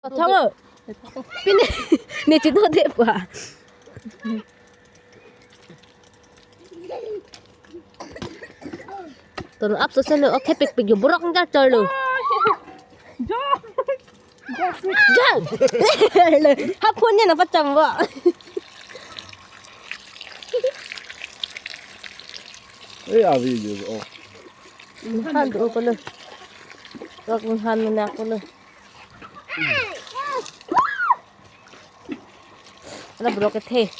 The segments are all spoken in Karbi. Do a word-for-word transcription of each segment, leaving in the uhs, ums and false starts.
Thong o. Pine ne chino de pa. Ton up so sen o khepik pik yo borok ngar chor lo. Jal. Ha phone ne na pacham bo. Eh, avi jo. Oh. Han do ko lo. Rok han na ko lo. Ala borok kethe.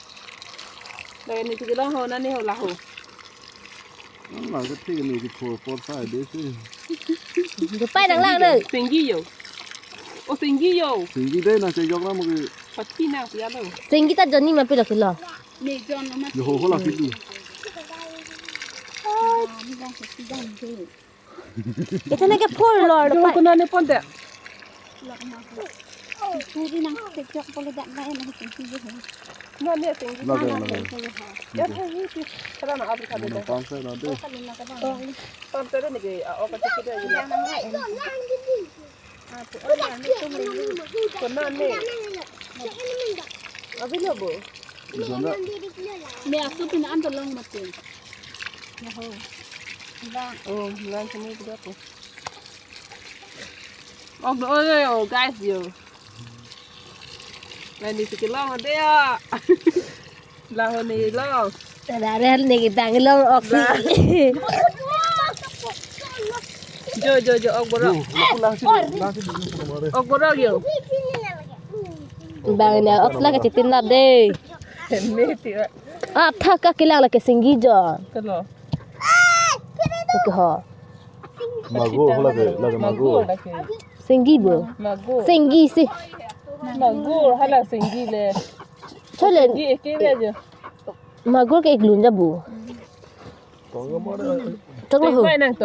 Lake ne chikilo ho na ne ho laho. Ang lang kethe ne ki thor por sa de si. Dupai nang lang le. Singgi yo. O singgi yo. Singgi de na che jok na mo ki. Pati na pia lo. Singgi ta joni ma pilo kilo. Ne jon lo ma. Yo ho ho la pidu. Ita na ke phor lo. Yo ko na ne pon de. Puri nang kejok polo dak na na singgi yo. Na ne singgi. Lage, lage. Ya, ya, ya. Kala na abri kade de. Pam sa na de. Pam sa de ne ke, ah, opa chike de. Kona ne. Abilo bo. Jona. Me asu pin an tolong mati. Ya ho. Oh, lang sini ko. Oh, oh, oh, guys, yo. Lain di sikit long ada ya. Laho ne long. Tada rel ne kita ngelong oksi. Jo, jo, jo, ok borok. Yo, lapu lang sini, lang sini, lang sini, lang sini. Ok borok yo. Bang ne oksi la kachitin lap de. Ne tiwa. Ap thak ka kelang lake singgi jo. Kalo. Oke ho. Mago, ho lake, lake mago. Mago lake. Singgi bo. Mago. Singgi si. Mago, hala singgi le. Chole. Singgi eke le jo. Mago ke iklun ja bo. Tong mo re. Tong ho. Teng nang to.